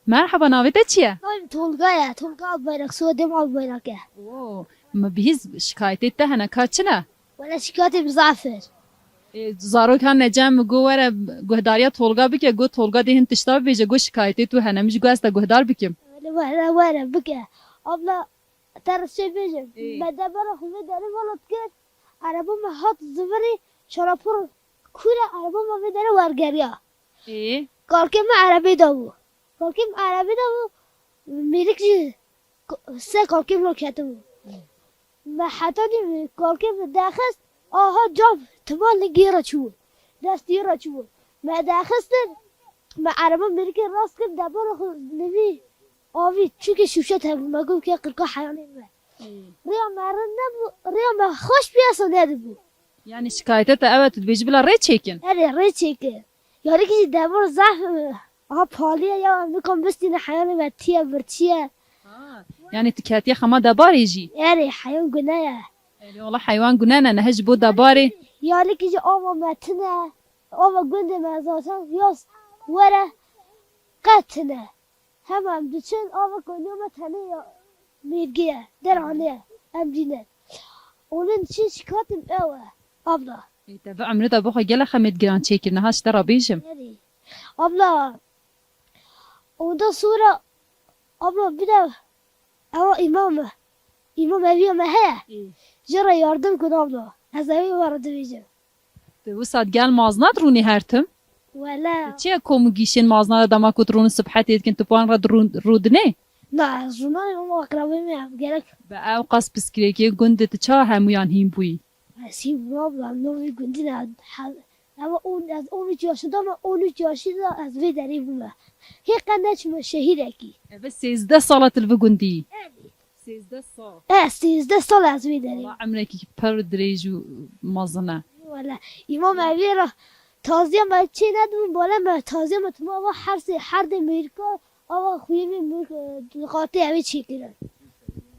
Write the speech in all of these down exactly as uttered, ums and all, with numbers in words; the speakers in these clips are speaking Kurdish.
Merhaba, navê te çi ye? Navê min Tolga ye. Tolga Albayrak, soyadê min Albayrak e. Oo, min bihîst şikayetê te hene, ka çi ne? Wele şikayetê min zaf ir. Ê, zarok hane cem min got were guhdariya Tolga bike, got Tolga dê hin tişta bibêje, got şikayetê tu hene, min jî got ez te guhdar bikim. Wele were, were bike. Abla, te re çi bêjim? Ê. Me debara xwe vê derê velat kir. Ereba me hat zivirî, şarapor kûr e, ereba me vê derê wergeriya. Ê. Kalkê me erebê de bû. Kalkê me erebê de bû. Mêrik jî k-, ser kalkê min ketibû. Me heta dî kalkê min daxist, aha cam tima lingê re çûbû. Destê re çûbû. Me daxistin, me ereba mêrikê rast kir, debara xwe nivî avî, çûkê şûşe tevî, me got ke qirka heyanê me. Rêya me rind nebû, rêya me xweş bû, esa nedibû. Yani şikayete te ew e, tu dibêjî bila rê çêkin? Erê, rê çêkin. Yarîkî jî debor zaf, e, ha paliye ya, em nikan bistîne heyanê me tiye, birçî ye. Ha, yani tu ketiye xema debarê jî? Erê, heyan gune ye. Erê, wala heywan gune ne, ne ji bo debarê. Yarîkî jî ava me tune, ava gundê me zaten yaz were qet tune. Hema em diçin, ava koniya me tenê ya mêrgê ye, deranê ye, em dînin. Onun için şikayetim ew e, abla. Ê, te bi emrê de bo xwe gelek xemêt giran çêkir, niha ji te re bêjim. Erê. Abla, ondan sonra, abla, bir de ewa imam e. İmam eviya me heye. Ê. Jê re yardım kun abla. Ez evê we re dibêjim. Tu wisa digel mazna dirûnî her tim? Wele. Tu çi ye kom û gîşên mazna de dema ku dirûnin sibhetê dikin, tu wan re dirûn-, rûdinê? Na, ez rûnanê, hema akrabê me ye, gerek. Bi ew qas piskirêkê gundê tu ça hemûyan hîn bûyî? Ez hîn bûm abla, em navê gundî ne. He-, ew on, ez on üç yaşında me, on üç yaşında ez vê derê bûme. Hê qe neçime şehîrekî. Ev e sêzdeh sala tu li vî gundî yî? Erê. Sêzdeh sal. E, sêzdeh sal ez vê derê. Wala emrekî pir dirêj û mezin e. Wala, îmam evê re taziya me çê nedibû, bala me taziya me tuma ava her sê, her dê mêrika, ava xuyê vê mêrika, e, qatê evê çêkirin.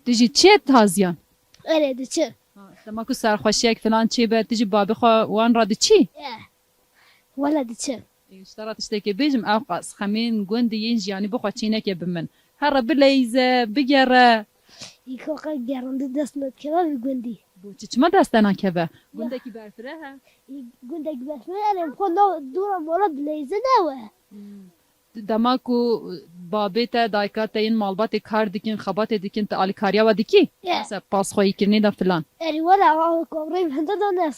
Tu jî çi ye taziyan? Erê, diçim. Ha, dema ku serxweşiyek filan çêbe, tu jî babê xwe wan re diçî? E. Wele diçim. Ê, ji te re tiştekê bêjim, ew qas xemên gundê yên jiyanî bo xwe çêneke bi min. Here bileyze, bigere. Î ka qe gerandî dest me dikeve vî gundî. Bo çi, çima dest te nakeve? Ya. Gundekî berfireh e? Î gundekî berfireh e, em xwe nav dora mala dileyze ne we. Hmm. Dema ku babê te, dayika te yên malbatê kar dikin, xebatê dikin, tu alîkariya we dikî? Ya. Mesela pasxweyîkirinê de filan. Erê wele, ew kabreyê min hinde da ne.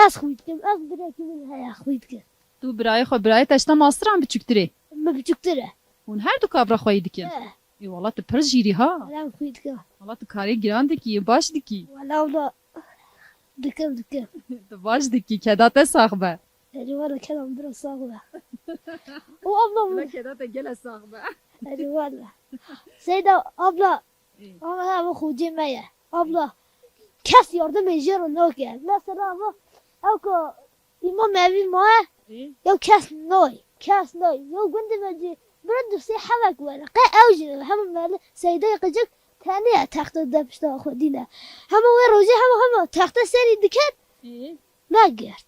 Ez xwî dikim, ez birekî min heye xwî dikim. Tu birayê xwe, birayê te ji te mastir an biçûktir ê? Min biçûktir e. Hûn her du kavra xweyî dikin? He. Ê wala tu pir jîrî ha. Wala em xwî dikim. Wala tu karê giran dikî, baş dikî. Wala wala dikim, dikim. Tu baş dikî, keda te sax be. Erê wala keda min bira sax be. Û abla min. Wala keda te gele sax be. Erê wala. Seyda abla, Ê. Ama ev xocê me ye. Abla, kes yardimê jê re nake. Mesela ev, ew ku îmam evî ma ye, Ê. Ew kes nayê. Kes nayê. Ew gundê me cî bira du sê hevek were. Qe ew jî hema mele Seydayê qicik tenê ye texte de pişta xwe dîne. Hema wê rojê hema hema texte serî diket. Ê. Negirt.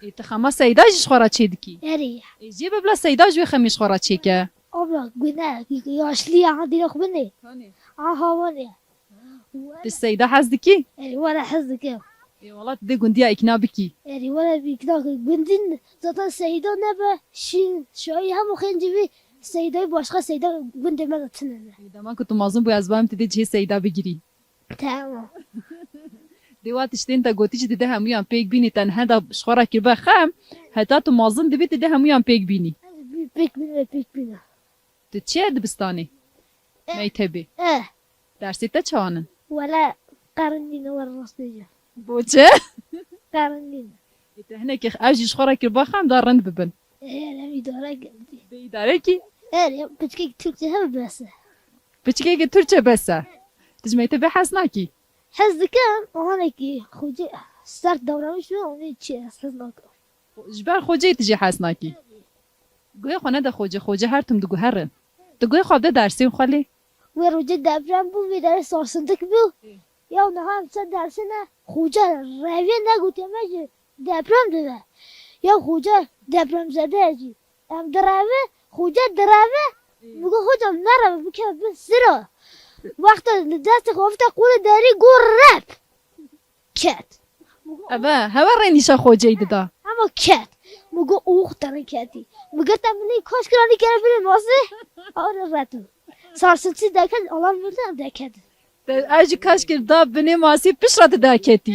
Ê, tu xema Seyda jî ji xwe re çê dikî? Erê. Ê, jê bibla Seyda ji wê xemê ji xwe re çêke. Abla, gune, yaşlı ya, ha, dîna xwe binê. Kanê? Aha, wanê. Tu Seyda hez dikî? Erê, wala hez dikim. Ê, wala tu dê gundiya îkna bikî. Erê, wala bi îkna bikî. Gundî zaten Seyda nebe, şî, şayî hemû xêncî vî Seydayê başqa Seyda gundê me de tune ne. Ê, dema ku tu mezin bû, ez barim tu dê cihê Seyda bigirî. Tamam. Dê wa tiştên te gotî jî dide hemûyan pêk bînî, te niha da ji xwe re kiribe xem, heta tu mezin dibî dide hemûyan pêk bînî. Ez pêk bîne, pêk bîne. Tu çi ye dibistanê? Eh. Mektebê? Eh. Dersê te çawan in? Wele qerin nîne, were rast bêje. Bo çi? Qerin nîne. Ê, te hinekî ev jî ji xwe re kiribe xem da rind bibin. Ê, em îdare kir. Bê îdare kî? Erê, piçkek Türkçe hebe bes e. Piçkekê Türkçe bes e. Tu ji mektebê hez nakî? Hez dikim, o hanekî xocê sert davranış ve onu hiç hez nakim. Ji ber xoceyê tu jî hez nakî? Guhê xwe nede xocê, xocê her tim diguherin. Tu guhê xwe bide dersên xwe lê. Wê rojê deprem bû, vê derê sarsıntık bû. Ê. Ya niha em ser dersê ne, xoca revê negotiye me jî deprem dibe. Ya xoca depremzede ye jî. Em direve, xoca direve, Min got, "Hocam, nereve, bikeve bin sira." Wexta li destê xwe avite qolê derî, got, "Rep." Ket. Eve, hewe rê nîşa xoceyî dida. Hema ket. Min got, "Ox, te rê ketî." Min got, "Te min ê kaş kiranî kere binê masê." Ara retu. Sarsıntı derken alan burada derken. Te ev jî kaş kir da binê masî pişt re tu derketî.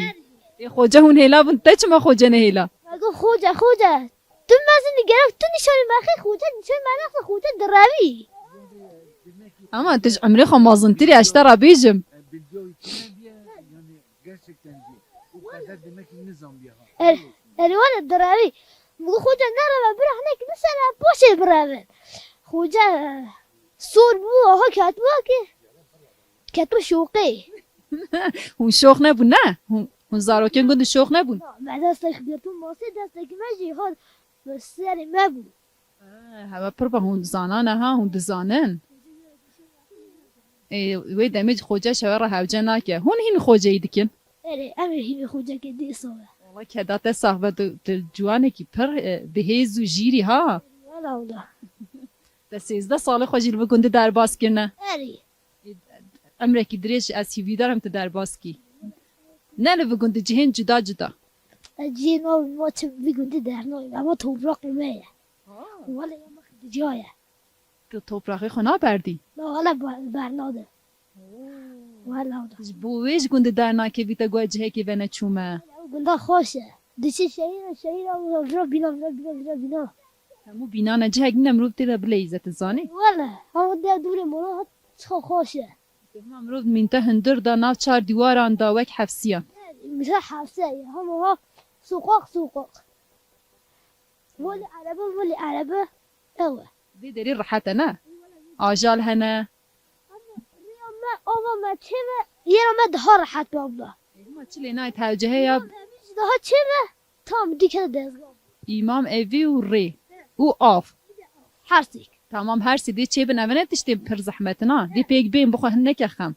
Ê xoce hûn hêla bûn, te çima xoce nehêla? Ego xoce, xoce. Tu mezin gerek tu nîşanî me xê xoce, nîşanî me nexwe xoce direvî. Ama tu ji emrê xwe mezintir î, ez ji te re bêjim. Gerçekten diye. O kadar demek ki nizam bir ha. Er, erê were direvî. Min got, "Xoce nereve, bira hinek bisere, paşê bireve." Xoce sor bû, aha ketbû ki. Ketbû şoqê. Hûn şox nebûn, ne? Hûn, hûn zarokên gund şox nebûn? Me destek girtin masê, destek me jî hat serê me bû. Ha, hewe pir be, hûn zanan e ha, hûn dizanin. Ê, wê demê xoce ji hewe re hewce nake. Hûn hîn xoceyî dikin? Erê, em ê hîn xocekê dê sax be. Wala keda te sax be, tu, tu ciwanekî pir, e, bi hêz û jîrî ha. Wala wala. Te sêzdeh salê xwe jî li vî gundî derbas kirine. Erê. Emrekî dirêj ez hîvîdar im tu derbas kî. Ne li vî gundî, cihên cuda cuda. Ez cihê navê me çi vî gundî dernayê, ama toprak me ye. Ha. Wele ya me xidiciya ye. Tu topraxê xwe naberdî? Na, wele ber-, bernade. Oo. Wele wele. Ji bo wê ji gundî dernakevî te got cihekê veneçûme. Ew gunda xweş e. Diçî şehîr e, şehîr e, vira, vira, bîna, vira, vira, vira, bîna. Hemû bînan e, cihek nîne mirov tê de bileyîze, tu zanî? Wele, hema de dûrê mala hat, çiqa xweş e. Dema mirov mînte hundir da nav çar dîwaran da wek hefsiyan. Mesela hefse ye, hema ha sokak sokak. Volî erebe, volî erebe, ew e. Vê derî rehet e, ne? Ajal hene. Rêya me, ava me çê ve, yera me daha rehet be abla. Ema çi lê nayê tevcihê ya. Daha çê ve, tam dikene dezgah. Îmam evî û rê. Û av. Hersik. Tamam, her sê dê çêbin, evine tiştê pir zehmet in ha. Dê pêk bên, bixwe hin neke xem.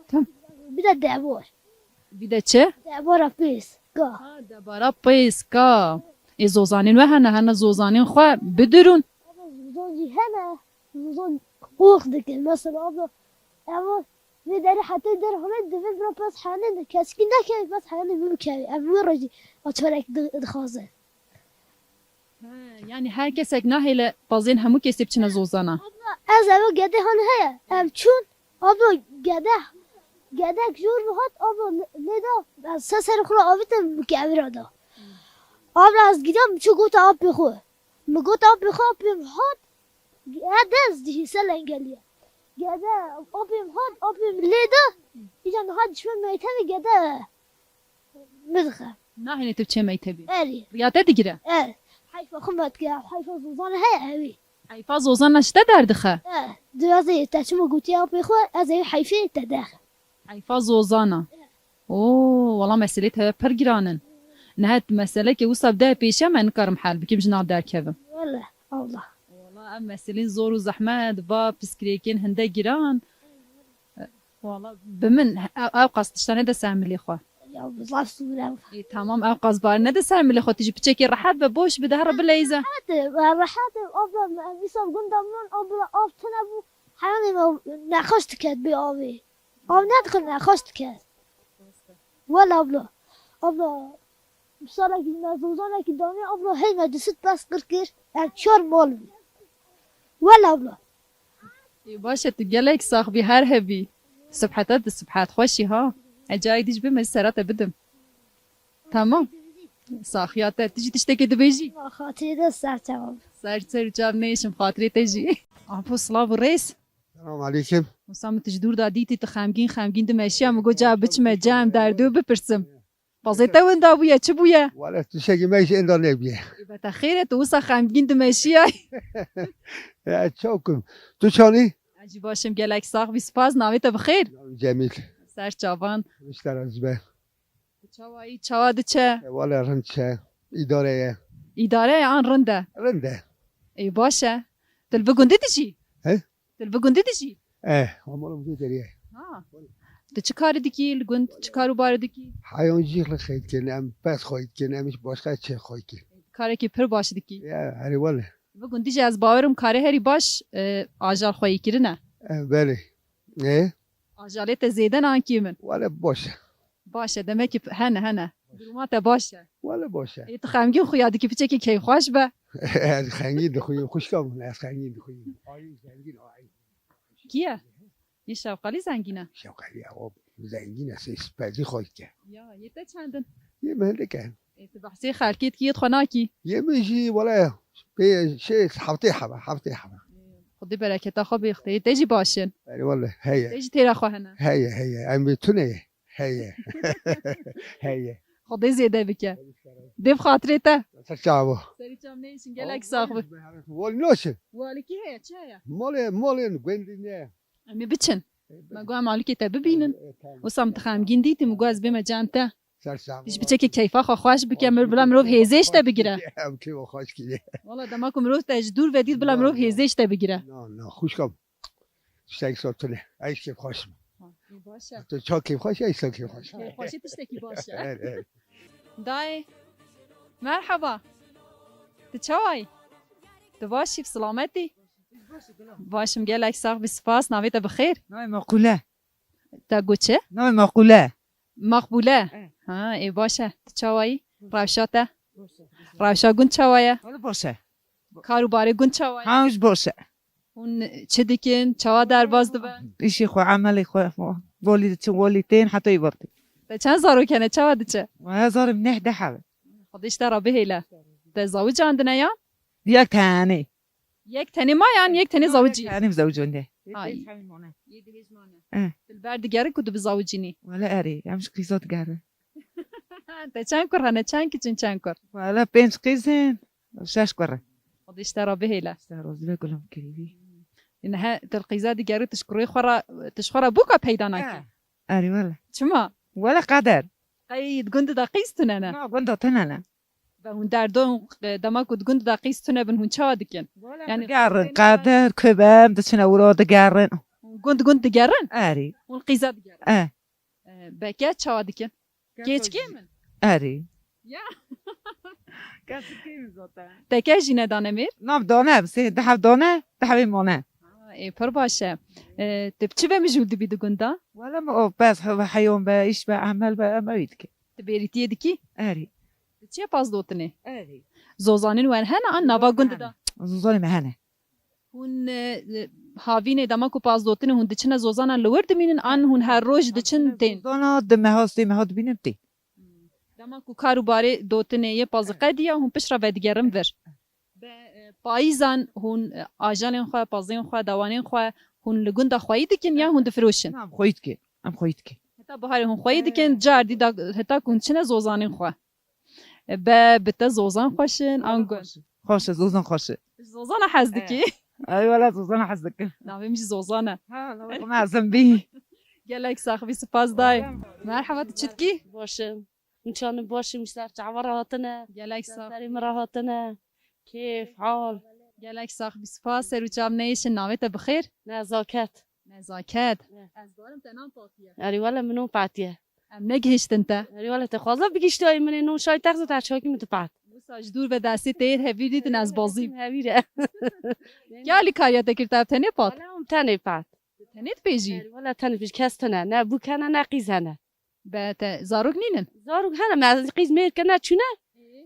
Tam. Bir de debor. Bir de çi? Debora pêska. Ha, debara pêska. Ê zozanên we hene, hene zozanên xwe bidirûn. Ama zozan jî hene. Zozan qox dikin. Mesela abla, ev vê derê hetê derxanê divê bira pez hene de, keskî nekevî pez hene bimkevî. Ev wê rejî açarek di-, dixwaze. He, yani her kesek nahêle pezên hemû kesê biçine zozana. Abla, ez ev gedê han heye. Ev çûn, abla, gede, gedek jor bi hat, abla, lê da, ez se serê xwe re avîtim, bi kevira da. Abla, ez gidan, çû gota apê xwe. Mi gota apê xwe, apê min hat, gede ez dihî se lengeliye. Gede, apê min hat, apê min lê da, îca niha dişme meytevê gede. Bidixe. Nahêne tu biçe mektebê. Erê. Riya te digire. E, heyfa xwe me dike, heyfa zozan heye ewî. Heyfa zozana ji te derdixe. E, dirazê te çima gotiye apê xwe, ez ê heyfê te derxim. Heyfa zozana. Oo, wala meselê te pir giran in. Niha meseleke wisa bide pêşiya me nikarim hel bikim ji nav derkevim. Wele, Allah. Wala ev meselên zor û zehmet, va piskirêkên hinde giran. Wala bi min ew, ew qas tişta nede ser milê xwe. Ya, zaf sûr e. Ê, tamam, ew qas bar nede ser milê xwe. Tu jî piçekê rehet be, boş bide, here bileyze. Rehet e, rehet e, abla, em îsal gunda min, abla, av tune bû. Heyanê me nexweş diket bê avê. Av nedixwe, nexweş diket. Wele abla. Abla, salekî me zozanekî danê, abla, hey me du sed pez qir kir. Em çar mal bû. Wele abla. Ê, baş e, tu gelek sax bî, her hebî. Sibheta tu sibhet xweşî ha. E, carek dî jî bê me sera te bidim. Tamam. Saxiya te, tu jî tiştekê dibêjî? Ma xatirê de ser çavan. Ser ser çav nêşim, xatirê te jî. Apo, silav û rêz. Selam aleyküm. Wisa min tu ji dûr da dîtî, tu xemgîn xemgîn dimeşiya, min got, ca biçime, ca em derdê wê bipirsim. Pezê te winda bûye, çi bûye? Wala tiştekî me jî ênda nebûye. Ê, be te xêr e, tu wisa xemgîn dimeşiyay. Ya, çaw kim? Tu çanî? Ez jî baş im, gelek sax bî, spas, navê te bi xêr? Navê Cemîl. Ser çavan. Rişte razî be. Tu çawa yî, çawa diçe? E, wala rind çe. Îdare ye. Îdare ye an rind e? Rind e. Ê, baş e. Tu li vî gundî dijî? He? Tu li vî gundî dijî? Eh, ama vê derê ye. Ha. Tu çi karî dikî li gund? Çi kar û barî dikî? Heyancî xwe dikin, em pez xwe dikin, em hiç başka çi xwe dikin. Karekî pir baş dikî. Ya, herê wele. Bi gundî jî ez bawerim karê herî baş, e, ajal xweyî kirine. E, belê. E? Ajalê te zêde ne an kêm in? Wele baş e. Baş e, demek ki hene, hene. Duruma te baş e. Wele baş e. Ê, tu xemgîn xuya dikî, piçekî keyfxweş be. Ez xengîn dixuyim, xwişka min, ez xengîn dixuyim. Ayî zengîn, ayî. Kî ye? Yê şewqelî zengîn e? Şewqelî ya, o zengîn e, sê spezî xwe dike. Ya, yê te çend in? Yê min hindik e. Ê, tu behsê xelkê dikî, yê xwe nakî? Yê min jî, wele, pê, şey, heftê hebe, heftê hebe. Ê, Xwedê bereketa xwe bêxte. Yê te jî baş in? Erê, wele, heye. Te jî têra xwe hene? Heye, heye. Em bê tune ye. Heye. Heye. Xwedê zêde bike. Dê bi xatirê te. Ser çava. Serî çam neyşin, gelek sax bi. Wal noşin. Walikî heye, çi heye? Malê, malên gundî ne. Em ê biçin. Me got em alîkê te bibînin. E, e, tamam. Wisa min tu xemgîn dîtî, min got ez bême cem te. Ser çava. Pişt biçekê keyfa xwe xweş bike, mir-, bila mirov hêzê ji te bigire. Em keyfa xweş kiriye. Wala dema ku mirov te ji dûr ve dît, bila mirov hêzê ji te bigire. Na, na, xwişka min. Tiştekî sor tune. Ey kêfxweş. Ha, ê baş e. Tu ça kêfxweş, ey sen kêfxweş. Kêfxweşî tiştekî baş e. Evet, evet. Dayê. Merhaba. Tu çawa yî? Tu baş î, bi silamet î? Baş im, gelek sax bî, spas. Navê te bi xêr? Navê Maqûle. Te got çi? Navê Maqûle. Maqbûle. Eh. Ha, ê baş e. Tu çawa yî? Rewşa te? Rewşa gund çawa ye? Wele baş e. Kar û barê gund çawa ye? Ha, ji baş e. Hûn çi dikin? Çawa derbas dibin? Îşê xwe, emelê xwe, volî diçin, volî tên, heta ê wextê. Te çend zarok hene? Çawa diçe? Waya zarê min neh deh hebe. Xwedê ji te re bihêle. Te zawic andine yan? Yek tenê. Yek tenê ma yan yek tenê zawicî? Yek tenê zawicî ne. Ay. Yê dihêj mane. Eh. Tu li ber digerin ku tu bi zawicînî? Wele erê, em ji qîza digerin. Te çend kur hene? Çend kiçin, çend kur? Wele pênc qîz in, şeş kur in. Xwedê ji te re bihêle. Ji te razî be gulam kirîvî. Nihe tu li qîza digerî, tu ji kurê xwe re, tu ji xwe re boka peyda nakî? Eh. Erê wele. Çima? Wele qeder. Qey di gund de qîz tune ne? Na, gund de tune ne. Ve hûn derdo, e, dema ku di gund de qîz tune bin, hûn çawa dikin? Wele yani digerin, qeder, kubem, diçine wilo digerin. Gund gund digerin? Erê. Hûn qîza digerin? E. E, beke çawa dikin? Keç kêm in? Erê. Ya. Keç kêm in zaten. Teke jî nedane mêr? Nav dane, bi sê dehf dane, dehfê mane. Ha, ê, pir baş e. E, tu bi çi ve mijûl dibî di gunda? Wele me o bes he-, heyon be, îş be, emel be, em ewî dikin. Tu bêrîtiyê dikî? Erê. Tu çi ye paz dotinê? Erê. Zozanên we hene an nava gund de? Zozanê me hene. Hûn, e, havînê dema ku paz dotinê hûn diçine zozanan li wir dimînin an hûn her roj diçin tên? Zozana di meha, sê meha dibînin tê. Dema ku kar û barê dotinê yê pazî qediya hûn pişt re vedigerin vir. Be, e, payîzan hûn, e, ajalên xwe, pazên xwe, dawanên xwe hûn li gunda xweyî dikin ya hûn difiroşin? Na, em xweyî dikin. Em xweyî dikin. Heta biharê hûn xweyî dikin, cardî da, heta ku hûn çine zozanên xwe. E, be, bi te zozan xweş in, an gund? Xweş e, zozan xweş e. Zozana hez dikî? Ay wele zozana hez dikim. Navê min jî Zozan e. Ha, navê xwe mezin bî. Gelek sax bî, spas dayê. Merhaba, tu çi dikî? Baş im. Min çanin baş im, ji ser çava re hatine. Gelek sax. Serê min re hatine. Kêf, hal. Gelek sax bî, spas. Ser û çav neyêşin, navê te bi xêr? Nezaket. Nezaket. Ne. Ez barim te nan patiye. Erê wele min non patiye. Em negihiştin te. Erê wele te xwaza bigiştayê min ê non şay texze te çakî min tu pat. Wisa ji dûr ve destê te yê hevîr dîtin ez bazîm. Hevîr e. Kê alîkariya te kir te tenê pat? Wele em tenê pat. Tenê dipêjî? Erê wele tenê dipêjî, kes tune. Ne bûk hene, ne qîz hene. Be te zarok nînin? Zarok hene, me qîz mêr kir ne çûne.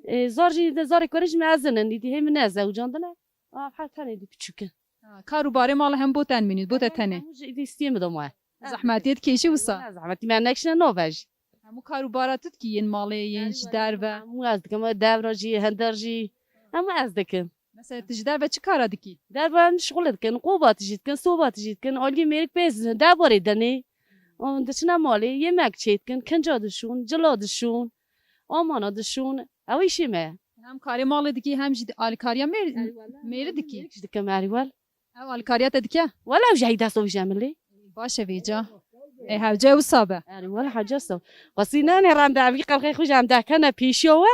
Ê, zar jî de zarê kurê jî mezin in, dîtî hê min ne zewcandine. Ev her tenê dî piçûk in. Ha, kar û barê mala hem bo te mînî, bo te tenê. Hemû jî dî stiyê min de maye. Zehmetiyê dikêşî wisa? Ne zehmetî me nekişine nove jî. Hemû kar û bara tu dikî yên malê, yên ji derve? Hemû ez dikim, devra jî, hinder jî. Hemû ez dikim. Mesela tu ji derve çi kara dikî? Derve em şixul dikin, qoba tijî dikin, soba tijî dikin, aliyê mêrik pê derbarê denê. An diçine malê, yemek çê dikin, kinca dişûn, cila dişûn, amana dişûn. Ew îşê me ye. Hem karê malê dikî, hem jî alîkariya mêr-, mêrî dikî. Mêrik jî dikim, erê wel. Ew alîkariya te dike? Wela ew jî hey dest û jemilê. Baş e vêca. Ê hewce wisa be. Erê wela hewce wisa. Qasî ne ne rem de evî qelxê xwe jî em dekene pêşiya we.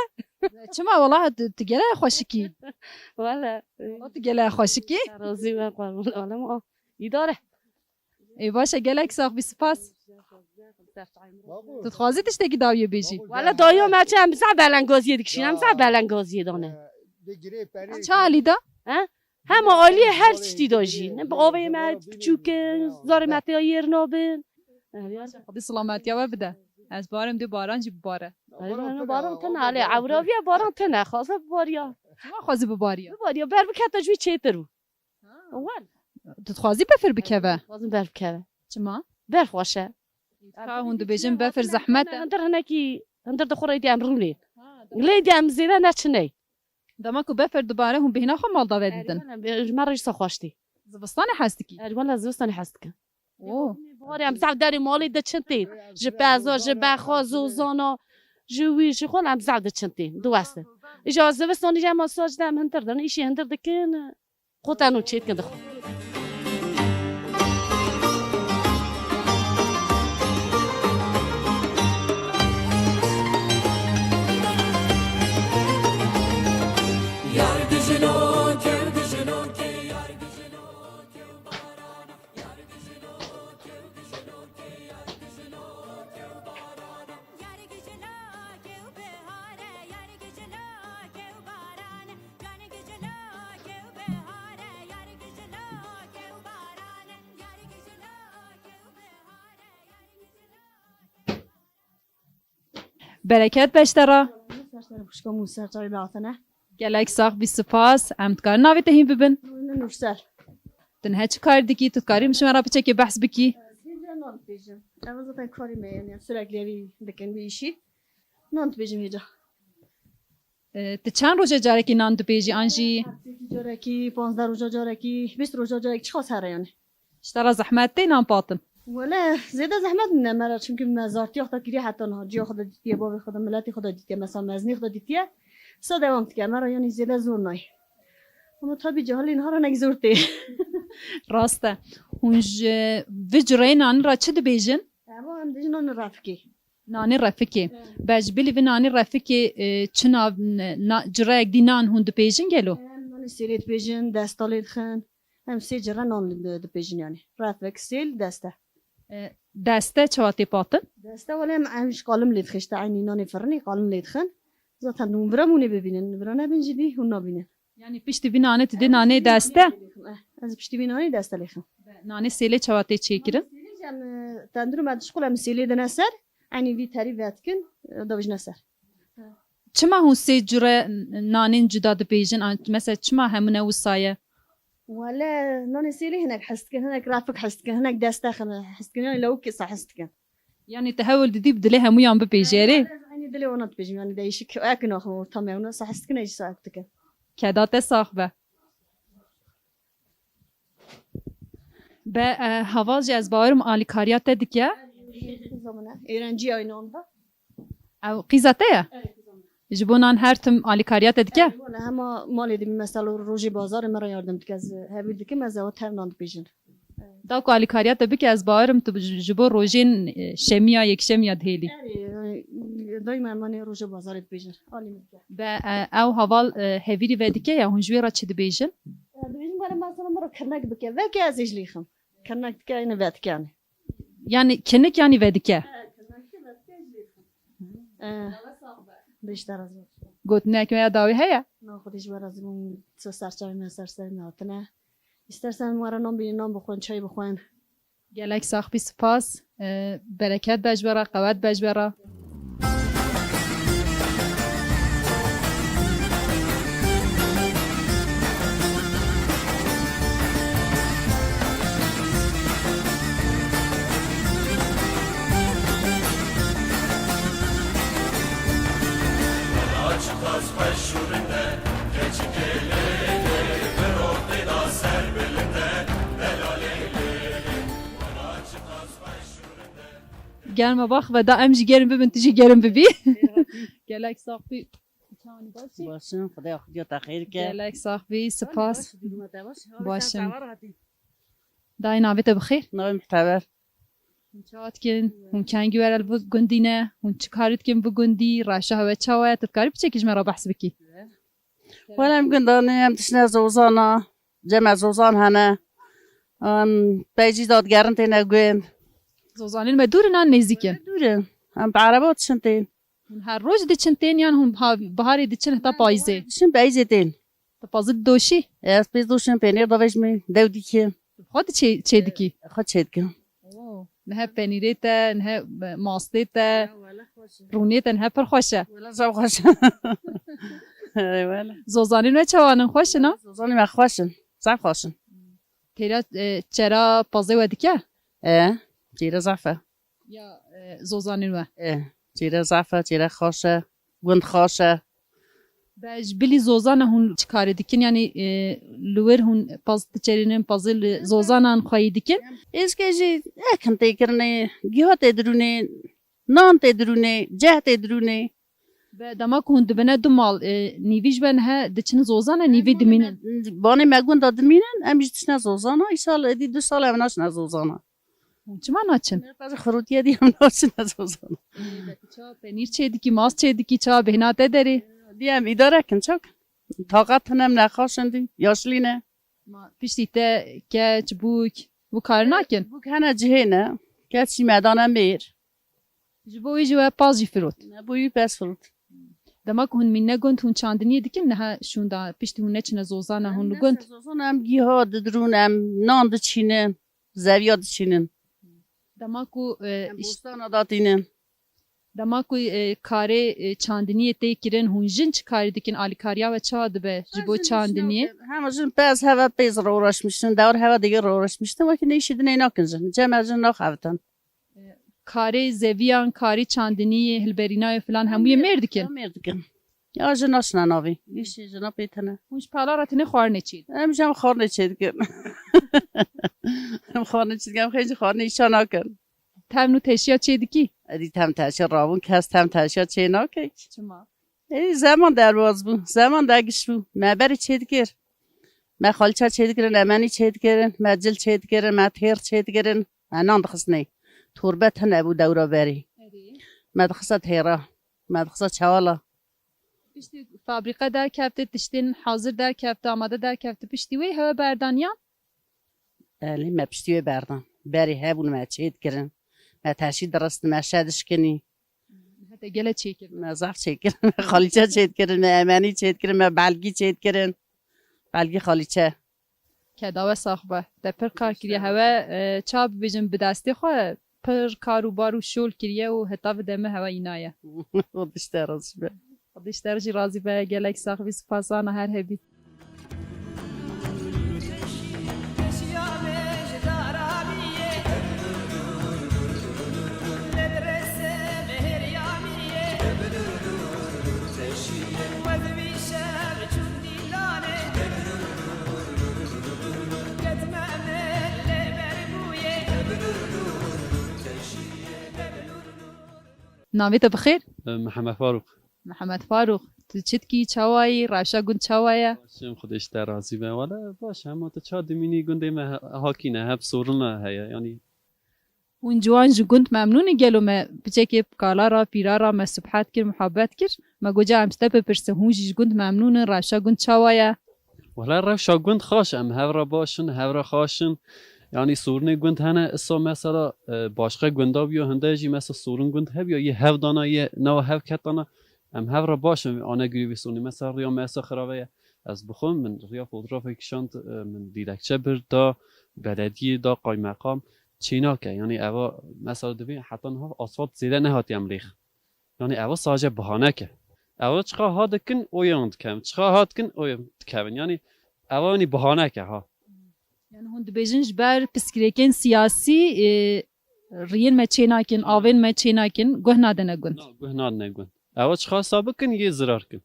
Çima wela tu, tu gele xweşikî? Wela. Wela tu gele xweşikî? Razî me qurban, wela ma. Îdare. Ê baş e, gelek sax bî, spas. Tu dixwazî tiştekî dawiyê bêjî? Wela dawiya me çi, em zaf belengaziyê dikişîn, em zaf belengaziyê dane. Ça alî da? He? Hema aliyê her tiştî de jî. Ne bi avê me piçûk in, zarê me têya yêr nabin. Xwedî silametiya we bide. Ez barim dê baran jî bibare. Baran tene, alê ewraviye baran tene, xwaze bibariya. Çima xwazî bibariya? Bibariya, ber bikete ji wî çêtir bû. Wel. Tu dixwazî befir bikeve? Xwazim ber bikeve. Çima? Ber xweş e. Ka hûn dibêjin befir zehmet e. Hundir hinekî, hundir di xwe rê dî em rûnê. Lê dî em zêde neçiney. Dema ku befir dibare hûn bêhna xwe mal dave didin. Ji me re jî xweş tê. Zivistanê hez dikî? Ji wele zivistanê hez dikin. Oo. Biharê em zaf derê malê diçin tên. Ji peza, ji bexa, zozana, ji wî, ji xwe em zaf diçin tên. Diwestin. Îja zivistanê jî em sac de em hundir din, îşê hundir dikin. Xwe tenû çêdikin dixwin. Bereket be ji te re. Ser ser xwişka min û ser çavê me hatine. Gelek sax bî, spas. Em dikarin navê te hîn bibin? Min Nûrsel. Tu niha çi kar dikî? Tu dikarî min ji me re piçekê behs bikî? Ez hîn nan dibêjim. Ev zaten karî me ye, yani sürekli evî dikin, bir işi. Nan dibêjim hêca. E, tu çend roja carekî nan dibêjî an jî? Hefteyekî carekî, panzdeh roja carekî, bîst roja carekî, çiqas here yani. Ji te re zehmet tê nan patin? Wele zêde zehmet nîne me re, çimkî me zartiya xwe kiriye heta niha, ciya xwe de dîtiye, bavê xwe de, miletê xwe de dîtiye, mesela mezinê xwe de dîtiye. Sa dewam dike, me re yani zêde zor nayê. Ama tabii cehalê niha re nek zor tê. Rast e. Hûn ji vi cureyê nanî re çi dibêjin? Ema em dibêjin nanê refikê. Nanê refikê. Be ji bilî vî nanê refikê, e, çi nav, na, cureyek dî nan hûn dipêjin gelo? Em nanê sêlê dipêjin, desta lê dixin. Em sê cire nan di-, dipêjin yani. Refik, sêl, deste. E, deste çawa tê patin? Deste wele em, em ji qalim lê dixin, işte eynî nanê firinê qalim lê dixin. Zaten hûn vira mûnê bibînin, vira nebin jî dî hûn nabînin. Yani piştî vî nanê tu dê nanê deste? Eh, ez piştî vî nanê deste lêxim. Nanê sêlê çawa tê çêkirin? Sêlê jî em, e, tendirû me dişqul em sêlê dine ser, enî vî terî vetikin, e, davijne ser. Çima hûn sê cure nanên cuda dibêjin? An, mesela çima hemûne wisa ye? Wele nanê sêlê hinek hes dikin, hinek refik hes dikin, hinek deste xin hes dikin, yani lewik kisa hes dikin. Yani te hewl didî bi dilê hemûyan bibêjê, erê? Eynî dilê wana dibêjim, yani değişik ek naxim ortamê wana sahis dikine jî sahis dikin. Keda te sax be. Be, e, Heval jî ez bawerim alîkariya te dike. Qîza min e. Êrenciya aynı anda. Ew qîza te ye? Evet, qîza min e. Ji bo nan her tim alîkariya te dike? Evet, wala hema malê dibî mesela rojê bazarê min re yardim dike. Ez hevîr dikim, ez ew tev nan dibêjin. Da ku alîkariya te bike, ez bawerim tu ji, ji bo rojên, e, şemiya, yekşemiya dihêlî. Erê, e, dayma em anê roja bazarê dibêjin. Alî min dike. Be, e, ew Heval, e, hevîrî vedike ya, hûn ji wê re çi dibêjin? E, dibêjin bana mesela min re kirnek bike. Veke ez ê ji lêxim. Kirnek dike, yine vedike yani. Yani kinik yani vedike? E, kirnek dike, vedike ez ji lêxim. E, bêjte razî. Gotinek me ya dawî heye? Na, Xwedê ji we razî bûm. Ser çavê me, ser serê me hatine. Îstersen we re nan bînin, nan bixwin, çay bixwin. Gelek sax bî, spas. Ee, bereket be ji we re, qewet be ji we re. Germa bax ve da em jî gerin bibin, tu jî gerin bibî. Gelek sax bî. Çawanî baş î? Baş im, Xwedê xudiya te xêr ke. Gelek sax bî, spas. Baş im. Dayê navê te bi xêr? Navê min Muhteber. Hûn çawa dikin? Hûn kengî were li vî gundî ne? Hûn çi karî dikin vî gundî? Reşa hewe çawa ye? Tu dikarî piçekî ji me re behs bikî? Wele em gundanê, em dişine zozana, cem me zozan hene. Em peycî dadigerin têne gund. Zozanên me dûr in an nêzîk in? Dûr in. Em bi ereba diçin tên. Hûn her roj diçin tên yan hûn biha-, biharê diçin heta payîzê? Diçin payîzê tên. Tu pazî didoşî? Ez pê doşim, pênêr davêjimê, dew dikî. Xwe tu çê, çê dikî? Xwe çê dikim. Oo, nihe penîrê te, nihe mastê te, rûnê te, nihe pir xweş e. Wele zaf xweş e. Ey wele. Zozanên we çawan in, xweş in, ha? Zozanên me xweş in, zaf xweş in. Têra, e, çera pazê we dike? E, çêre zaf e. Ya, e, zozanên we? E, çêre zaf e, çêre xweş e, gund xweş e. Be ji bilî zozana hûn çi karê dikin? Yanî, e, li wir hûn paz diçerînin, pazê li zozanan xweyî dikin? Êzke jî ekin tê kirinê, giha tê dirûnê, nan tê dirûnê, ceh tê dirûnê. Be dema ku hûn dibine du mal, e, nîvî ji we nihe diçin zozana, nîvî dimînin? Banê me gunda dimînin, em jî diçine zozana. Îsal êdî du sal em naçine zozana. Hûn çima naçin? Xirûtiye dî em naçine zozana. Ê, belkî ça penîr çê dikî, mast çê dikî, ça bêhna te derê? Dî em îdare kin, çak. Taqet tune em nexaşin dî, yaşlî ne. Ma piştî te keç, bûk, bûk kar nakin? Bûk hene cihê ne. Keç jî me dane mêr. Ji bo wî jî we paz jî firot? Ne, bo wî pez firot. Dema ku hûn mîne gund, hûn çandiniyê dikin niha şûnda, piştî hûn neçine zozana, hûn li gund? Zozana em giha didirûn, em nan diçînin, zeviya diçînin. Dema ku, e, em bostana datînin. Dema ku, e, karê, e, çandiniyê tê kirin, hûn jin çi karî dikin? Alîkariya we çawa dibe ji bo çandiniyê? Hema jin pez heve pêz re uğraşmıştın, dewar heve digir re uğraşmıştın. Wekî ne işi dinê nakin jin. Cem ez jin naxevitin. Karê zeviyan, karê çandiniyê, hilberînayê filan hemûyê mêr dikin? Ya mêr dikin. Ya jina şina navê. Îşê jina pê tene. Hûn ji pala re tenê xwarinê çê dikin? Em jî em xwarinê çê dikin. Em xwarinê çê dikin. Em xêncî xwarinê îşa nakin. Tevn û teşiya çê dikî? Edî tevn teşiya rabûn, kes tevn teşiya çê nake. Çima? Ê, zeman derbaz bû, zeman de giş bû. Me berî çê dikir. Me xalça çê dikirin, emenî çê dikirin, me cil çê dikirin, me têr çê dikirin. Me nan dixistinê. Torbe tune bû dewra berî. Erê. Me dixiste têra. Me dixiste çewala. Piştî fabrîqe derkefti, tiştên hazir derkefti, amade derkefti. Piştî wê hewe berdaniyan? Elî me piştî wê berdan. Berî hebûn me çê dikirin. Me teşî diristin, me şe dişkinî. Hete gele çêkirin. Me zaf çêkirin. Me xalîçe çêdikirin, me emenî çêdikirin, me belgî çêdikirin. Belgî xalîçe. Keda we sax be. Te pir kar kiriye. Hewe, e, ça bibêjin bi destê xwe pir kar û bar û şol kiriye û heta vi deme hewe înaye. Xwedî ji te razî be. Xwedî ji te jî razî be. Gelek sax bî, spas ana her hebî. Navê te bi xêr? Mihemed Farûq. Mihemed Farûq, tu çi dikî, çawa yî, rewşa gund çawa ye? Başim, Xwedê ji te razî be. Wele baş, hema tu ça dimînî gundê me he-, hakî ne, hep sorina heye, yanî. Hûn ciwan ji gund memnûn in? Gelo me piçekê kala ra, pîra ra me subhet kir, muhabbet kir. Me got, ca em ji te bipirsin, hûn jî ji gund memnûn in, rewşa gund çawa ye? Wele rewşa gund xaş, em hev re baş in, hev re xaş in. Yanî sorunê gund hene, isa mesela, e, başqe gunda biyo, hinde jî mesela sorun gund hebiyo, yê hev dana, yê newa hev ketana, em hev re baş in, ane girî vê sorunê. Mesela riya me esa xirabe ye. Ez bi xwe min riya fotografê kişand, e, min dîlekçe bir da belediyê, da qaymeqam, çênake. Yanî eva mesela divê heta niha asfalt zêde nehatiye em rêx. Yanî eva sadece bahaneke. Eva çiqa ha dikin, o yan dikevin. Çiqa ha dikin, o yan dikevin. Yanî eva yanî bahaneke ha. Yani hûn dibêjin ji ber piskirêkên siyasî, e, riyên me çênakin, avên me çênakin, guh nadine gund. Na, guh nadine gund. Eva çiqa sa bikin, yê zirar kin.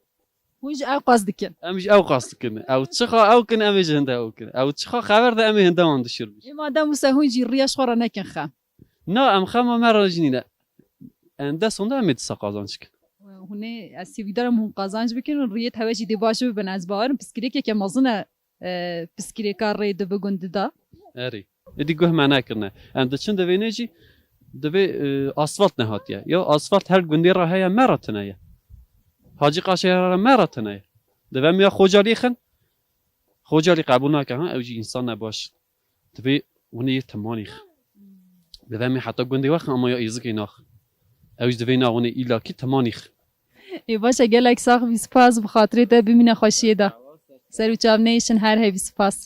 Hûn jî ew qas dikin. Em jî ew qas dikin. Ew çiqa ew kin, em ê ji hinde ew kin. Ew çiqa xeber de em ê hinde wan dişir. Ê madem wisa hûn jî riya ji xwe re nekin xem. Na, em xema me re jî nîne. Em dest hûn de em ê disa qazanc kin. Hûn ê, ez hêvîdar im hûn qazanc bikin û riyê hewe jî dê baş bibin. Ez bawer im piskirêkeke mezin e, e, piskirêka rê di bi gundî de. Erê. Êdî guh me nekirine. Em diçin divê ne jî divê, e, asfalt nehatiye. Ya asfalt her gundê re heye, me re tune ye. Hacî Qaşê re me re tune ye. Divê em ya Xocalî xin. Xocalî qebûl nake, ha, ew jî însan ne baş. Divê hûn ê yê Timanî xin. Divê em ê heta gundê we xin, ama ya Êzikê naxin. Ew jî divê na hûn ê îlakî Timanî xin. Ê baş e, gelek sax bî, spas, bi xatirê te, bimîne xweşiyê de. Ser û çav neyşin, her hevî spas.